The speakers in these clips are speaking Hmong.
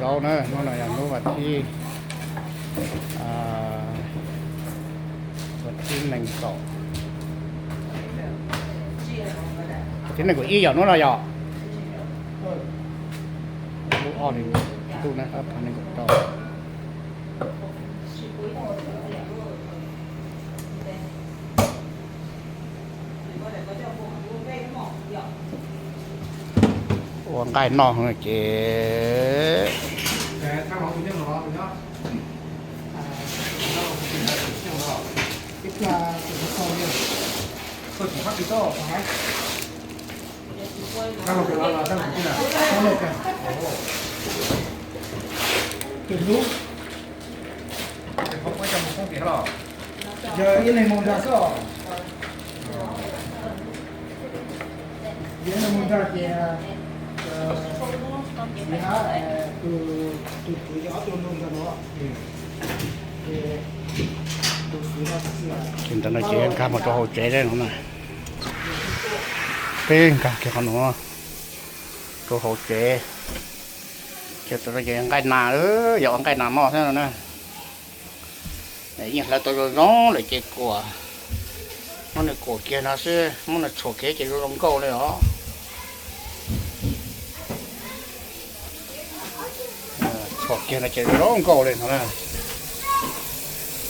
Au na, hnub no yog hnub vas thib, vas thib nees nkaum, vas thib nees nkaum ib yom, hnub no yom. Lub ob hlis ntuj na, ob phav nees nkaum rau. Ua nqaij noj ces Yog ib leeg mus nrog xwb os. Yog ib leeg mus nrog ces, tus kwv yog ob tug nug nrog no. Ces tus kwv no, ces ntawm no ces nkag mus rau hauv tsev no na. Peb nkag kiag qhov no rau hauv tsev. Ces tam no ces nqaij nas, yog ua nqaij nas noj thiab no na. Yeej hlawv tau zoo zoo lawm ces kuam, muab nws kuam kiag no xwb, muab nws tshuam kiag ces zoo zoo nkauj li os. Tshuam kiag no ces zoo zoo nkauj li no na.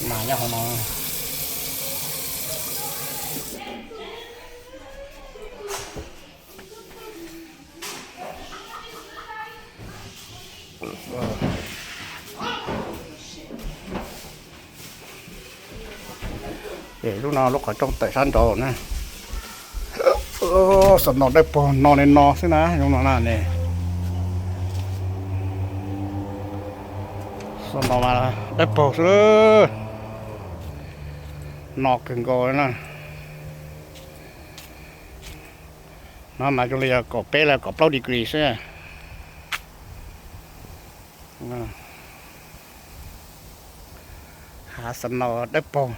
Mas nyob hauv no. Ces lub no lub qhov rooj tawm sab nraud na. Xov no dawb paug no li no xwb na, zoo no na ne. Xov no mas dawb paug xwb, no kawg nkaus na. No mas zoo li yog kaum peb los kaum plaub degree xwb. Hav xov no dawb paug.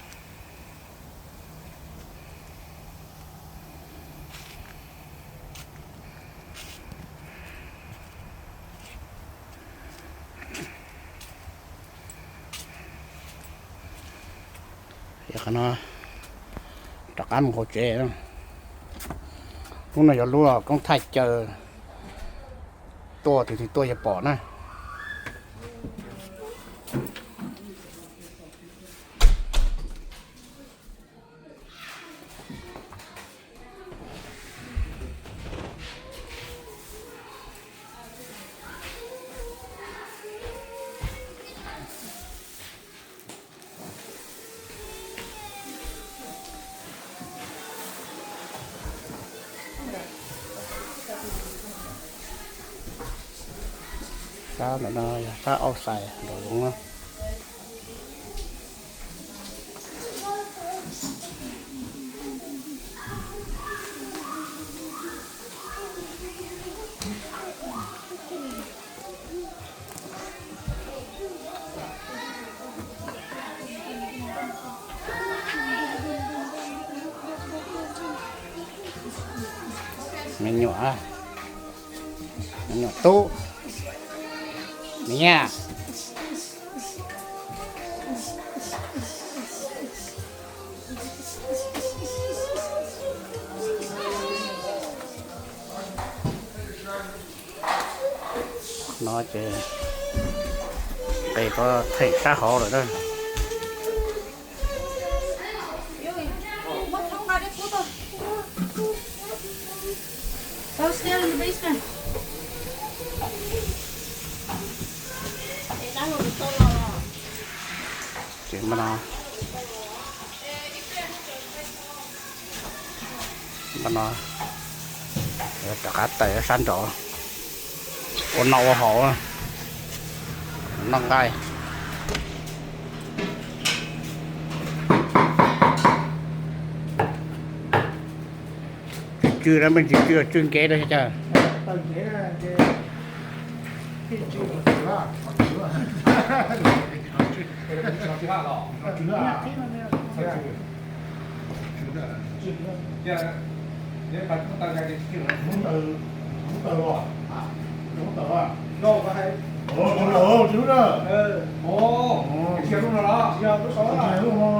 Qhov no rov qab mus hauv tsev. Lub no yog lub koob thaij caw, tuaj tus twg tuaj yog pom na. Sab ntawm no yog sab outside nraum zoov na. Me nyuam, me nyuam tub, me nyuam. No ces nqis rau theem sab hauv lawm na. Ces npaj no, npaj no rov qab tawm sab nraud ua noj ua haus, noj nqaij. Tsw tsw na, me ntsis tsw tsw nkev rau cas. Lub na. Tsis yog lub no los? Tsis yog lub no.